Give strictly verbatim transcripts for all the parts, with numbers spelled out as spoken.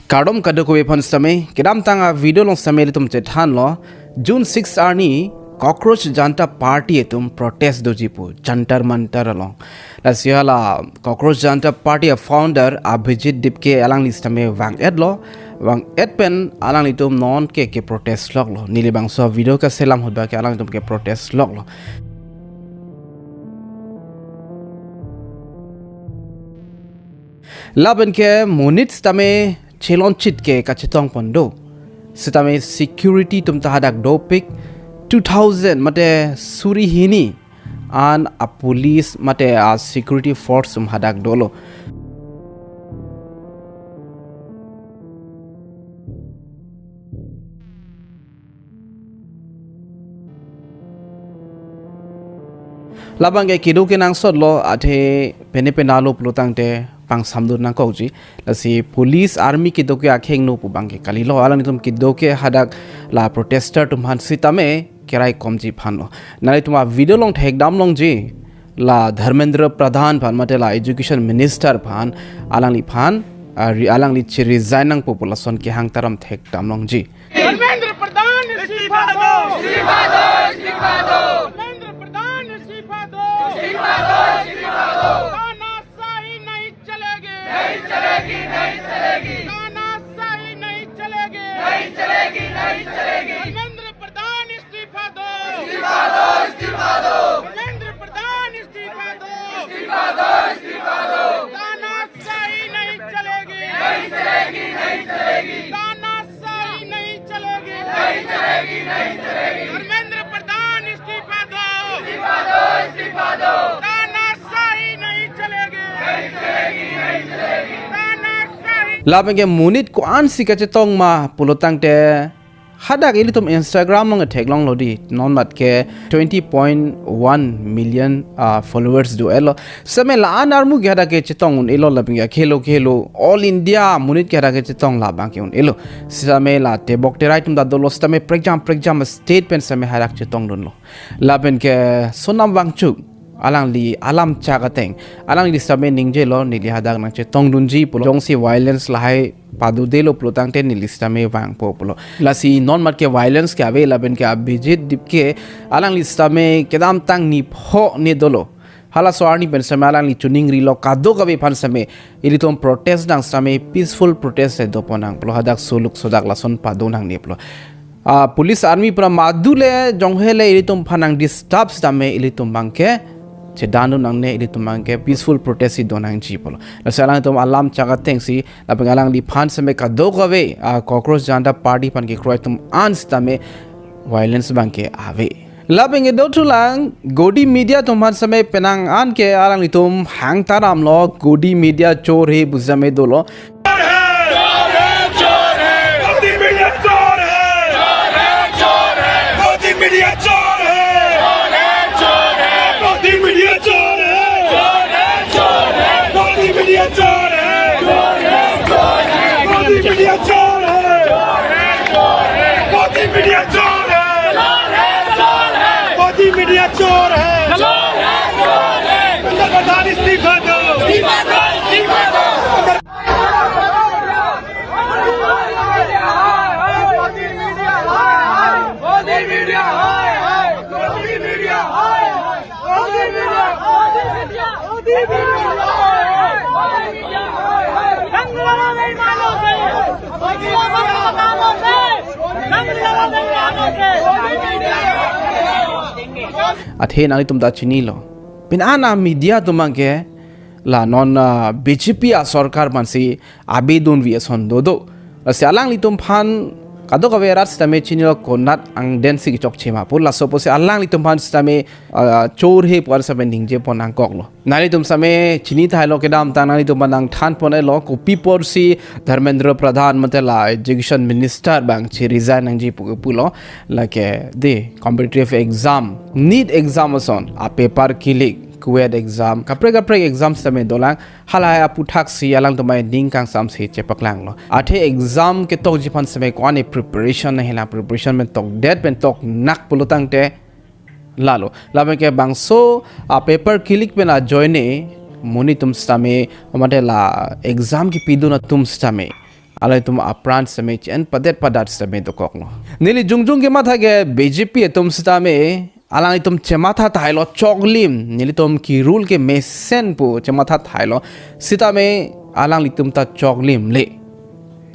Kardom kadokave aphan sitame, kedamtang a video along sitame ilitum chethanlo, June six arni Cockroach Janta Party atum protest doji pu, Jantar Mantar along. Lasi hala Cockroach Janta Party a founder Abhijit Dipke alangli sitame vang-etlo, vang-et pen alanglitum non ke ke protest loklo. Neli bangso video kaselam ahut ba ke alanglitum ke protest loklo. Lapen ke monit sitame chelonchit ke kachetong pon do. Sitame security atum ta hadak dopik, two thousand mate suri hini an a police mate a security force atum hadak dolo. Labang ke kedo kenangsotlo, athe pene penalo pulotangte pangsamdun nangkokji. Lasi police army kedo ke akhengno pu abang ke kalilo, alanglitum kedo ke hadak la protester atum aphan sitame keraikomji aphanlo. Nanglitum a video along thekdam longji, la Dharmendra Pradhan aphan mate la education minister aphan, alangliphan, ah, re-, alangli che-resign nangpo pu lason kehang taram thekdam longji. Dharmendra प्रधान इस्तीफा दो। इस्तीफा दो, इस्तीफा दो। धर्मेंद्र प्रधान इस्तीफा दो। इस्तीफा दो, इस्तीफा दो। तानाशाही नहीं चलेगी। नहीं चलेगी, नहीं चलेगी। तानाशाही नहीं चलेगी। नहीं चलेगी, नहीं चलेगी। धर्मेंद्र प्रधान इस्तीफा दो। इस्तीफा दो, इस्तीफा दो। धर्मेंद्र प्रधान इस्तीफा दो। इस्तीफा दो, इस्तीफा दो। तानाशाही नहीं चलेगी। नहीं चलेगी, नहीं चलेगी। तानाशाही नहीं चलेगी। नहीं चलेगी, नहीं चलेगी। धर्मेंद्र प्रधान इस्तीफा दो। इस्तीफा दो, इस्तीफा दो। तानाशाही नहीं चलेगी। नहीं चलेगी, नहीं चलेगी। तानाशाही। Lapen ke monit ko-ansi kachetong ma pulotangte, hadak ilitum Instagram along theklonglo di, non mat ke twenty point one million, ah, followers do-etlo. Sitame la-an armu ke hadak ke chetong un-elo, lapen ke khelo khelo All India monit ke hadak ke chetong labang ke un-elo. Sitame la tebok terai atum ta dolo, sitame prekjam prekjam state pen sitame hadak chetongdunlo. Lapen ke Sonam Wangchuk, alangli alam chak ateng, alangli sitame ningjelo, neli hadak nangchetongdunji pulo, jongsi violence lahai padodelo pulotangte neli sitame vangpo pulo. Lasi non mat ke violence ke ave, lapen ke Abhijit Dipke alangli sitame kedamtang nipho ne dolo. Halaso arni pen sitame alangli chuningrilo, kadokave aphan sitame ilitum protest nang sitame peaceful protest si dopon nang pulo, hadak suluk sodak lason pado nangne pulo. Ah, police army pura madu le jonghele ilitum aphan nang disturb sitame ilitum abang ke chedandun nangne, ilitum abang ke peaceful protest si do nangji pulo. Lasi alangtum alam chak atengsi, lapen alangliphan sitame kadokave, ah, Cockroach Janta Party aphan kekroi atum an sitame violence abang ke ave. Lapen ke dothulang, Godi media atum aphan sitame penang an ke alanglitum hang taramlo, Godi media chor hai pu sitame dolo. चोर है, चोर है, चोर है। मोदी मीडिया चोर है। चोर है, चोर है। मोदी मीडिया चोर है। चोर है, चोर है। मोदी मीडिया चोर है। चोर है, चोर है। मोदी मीडिया चोर है। चोर है, चोर है। मोदी मीडिया चोर है। चोर है, चोर है। मोदी मीडिया चोर है। चोर है, चोर है। मोदी मीडिया चोर है। चोर है, चोर है। धर्मेंद्र प्रधान इस्तीफा दो। इस्तीफा दो, इस्तीफा दो। Athe nanglitum ta chinilo. Pini an a media atum abang ke la non, ah, B J P a sorkar mansi abidun vi ason dodo. Lasi alanglitum aphan kadokave rat sitame chinilo, konat angdeng si kechokche ma pu. Laso apotsi alanglitum aphan sitame, ah, chor hai pu an sitame ningjepon nangkoklo. Nanglitum sitame chini thailo, kedamtang nanglitum aphan nangthanpon-etlo, kopi apotsi Dharmendra Pradhan mate la education minister abang che-resign nangji pu pulo. Lake de competitive exam, NEET exam ason a paper ke-leak, CUET exam, kaprek kaprek exam sitame dolang. Halahai aputhak si alangtum aning kangsamse chepaklanglo. Athe exam ketokji aphan sitame ko-an preparation nanghelang, preparation pen tokdet pen toknak pulotangte lalo. Lapen ke bangso a paper ke-leak pen ajoine monit atum sitame, mate la exam kepidun atum sitame alanglitum apran sitame chen padet padat sitame dokoklo. Neli jongjong kematha ke B J P atum sitame alanglitum chematha tahai lo choklim, nelitum kerule ke mesen pu chematha tahai lo, sitame alanglitum ta choklimle.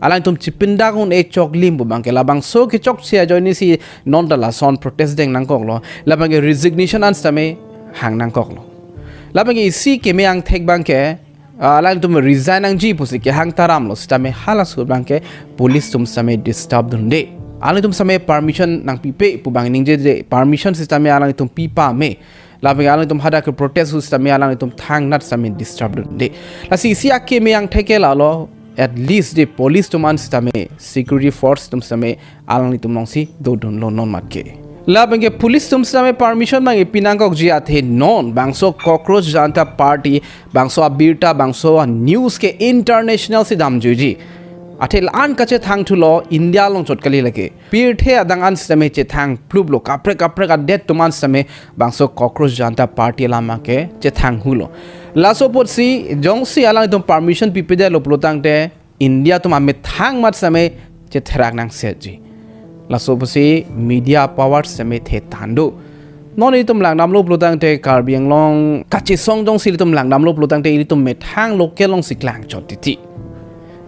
Alanglitum chipindak un-e choklim pu abangke labangso kechokche ajoinesi non ta lason protest deng nangkoklo. Labangke resignation an sitame hang nangkoklo. Labangke isi keme angthek abangke, ah, alanglitum resign nangji pusi kehang taramlo, sitame halaso abangke police atum sitame disturb dunde. Alanglitum sitame permission nangpipe pu abang ningjeje, permission sitame alanglitum pi pame. Labangke alanglitum hadak ke protest hu sitame alanglitum thangnat sitame disturb dunde. Lasi isi akeme angthek ke lalo, at least de police atum an sitame, security force atum sitame alanglitum alongsi dodunlo non matke. Labangke police atum sitame permission abangke pi nangkokji athe non bangso Cockroach Janta Party, bangso abirta, bangso news ke international si damjuiji. Athe la-an kachethangthulo India along chot kali lake. Pirthe adang an sitame chethang pluplo, kaprek kaprek adet atum an sitame bangso Cockroach Janta Party alam abangke chethanghulo. Laso apotsi jongsi alanglitum permission pipedetlo pulotangte India atum amethang amat sitame chetherak nangsetji. Laso apotsi media power sitame thethan do. Non ilitum langdamlo pulotangte Karbi Anglong kachesong jongsi ilitum langdamlo pulotangte ilitum methang local alongsi klangchot titi.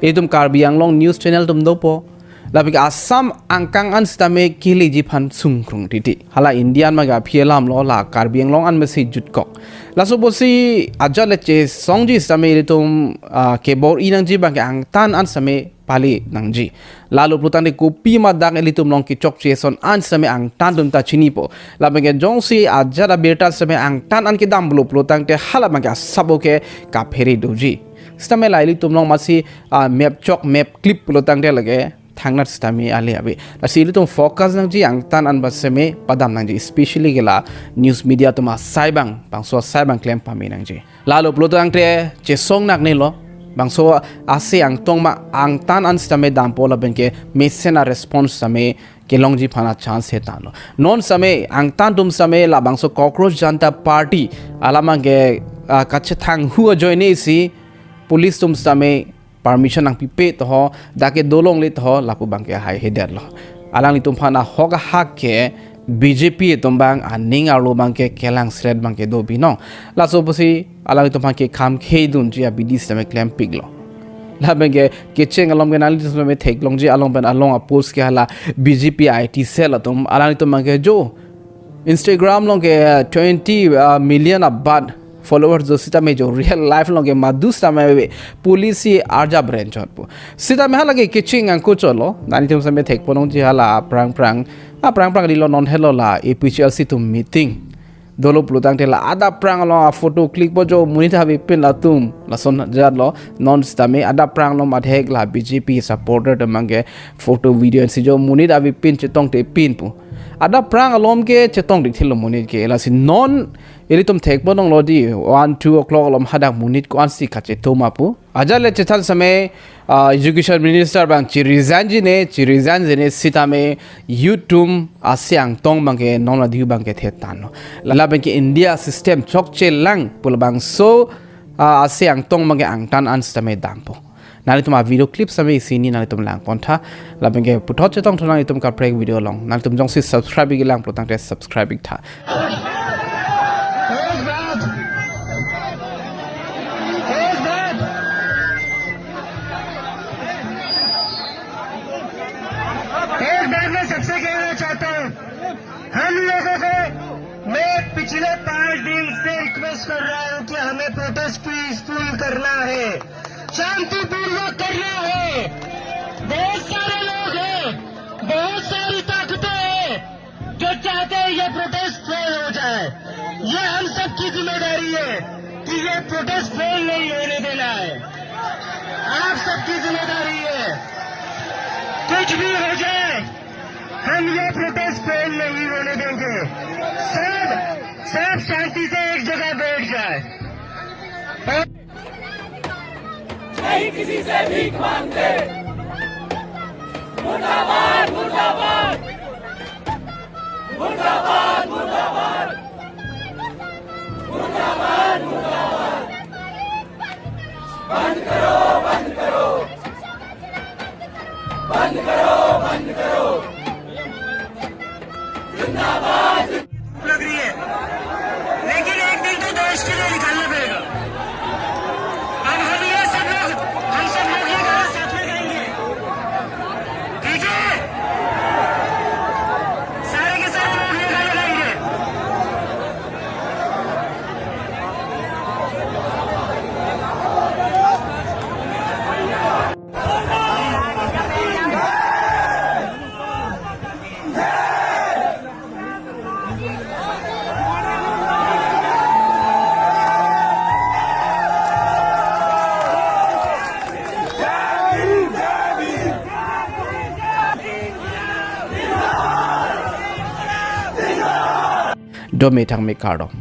Ilitum Karbi Anglong news channel atum dopo. Labangke Assam angkang an sitame keleji aphan sungkrung titi. Hala India an abangke aphi alamlo, la Karbi Anglong an mesi jutkok. Laso apotsi ajat le chesongji sitame ilitum, ah, kebor-i nangji abangke angtan an sitame pale nangji. Lalo pulotangte kopima dak ilitum along kechokche ason an sitame angtan atum ta chinipo. Labangke jongsi ajat abirta sitame angtan an kedamlo pulotangte hala abangke asap ke kaphere doji. Sitame la ilitum along masi, ah, map chok map clip pulotangte lake thangnat sitame ale ave. Lasi ilitum focus nangji angtan an ba sitame padam nangji, especially ke la news media atum asai abang, bangso asai abang klem pame nangji. Lalo pulotangte chesong naknelo, bangso ase angtong ma angtan an sitame dampo labangke mesen a-response sitame kelongji aphan a-chance hethanlo. Non sitame angtan atum sitame labangso Cockroach Janta Party alam abangke, ah, kachethanghu ajoinesi police atum sitame permission nangpipe toho, dak ke dolongle toho, lapu abangke haihe detlo. Alanglitum aphan ahok ahak ke B J P atum abang aning arlo abangke kelangsret abangke do binong. Laso apotsi alanglitum aphan kekham khei dunji abidi sitame klempiklo. Labangke kecheng along ke nanglitum sitame theklongji along pen along a-post ke hala B J P I T cell atum, alanglitum abangke jo Instagram along ke twenty, ah, million abat followers do sitame jo real life along ke madu sitame police si arjap renchot pu. Sitame hala ke kecheng angko chotlo, nanglitum sitame thekponlongji hala aphrang aphrang, aphrang aphrang rilo non helo la A P H L C atum meeting. Dolo pulotangte la adap aphrang along a-photo click po jo monit avepin latum. Lason ajatlo non sitame adap aphrang along adhek la B J P supporter atum abangke photo video ensi jo monit avepin chetongtepin pu. Adap aphrang along ke chetongte thilo monit ke, lasi non ilitum thekponlonglo di one, two o'clock along hadak monit ko-ansi kachetong ma pu. Ajat le chethan sitame, ah, Education Minister abang chi-resignji ne, chi-resignji ne sitame youth atum ase angtong abangke non la diu abangke thethanlo. Labangke India system chokche lang pu labangso, ah, ase angtong abangke angtan an sitame dampo. Nanglitum a-video clip sitame isi hini nanglitum langpontha. Labangke puthot chetongthu nanglitum kaprek video along. Nanglitum jongsi subscribe-ik lang pulotangte subscribe-iktha. एक बात, एक बात, एक बात मैं सबसे कहना चाहता हूँ, हम लोगों को, मैं पिछले पाँच दिन से रिक्वेस्ट कर रहा हूँ कि हमें प्रोटेस्ट पीसफुल करना है, शांतिपूर्वक करना है। बहुत सारे लोग हैं, बहुत सारी ताकतें हैं जो चाहते हैं ये प्रोटेस्ट फेल हो जाए। ये हम सबकी जिम्मेदारी है कि ये प्रोटेस्ट फेल नहीं होने देना है। आप सबकी जिम्मेदारी है। कुछ भी हो जाए, हम ये प्रोटेस्ट फेल नहीं होने देंगे। सब, सब शांति से एक जगह बैठ जाए। नहीं किसी से भीख मांगते। मुर्दाबाद, मुर्दाबाद। मुर्दाबाद, मुर्दाबाद। मुर्दाबाद, मुर्दाबाद। बंद करो, बंद करो। लग रही है, लेकिन एक दिन तो देश के लिए निकालना पड़ेगा। अब हम ये सब लोग, हम सब लोग ये गाना साथ में गाएंगे, ठीक है? सारे के सारे लोग ये गाना गाएंगे। Dome thangme kardom.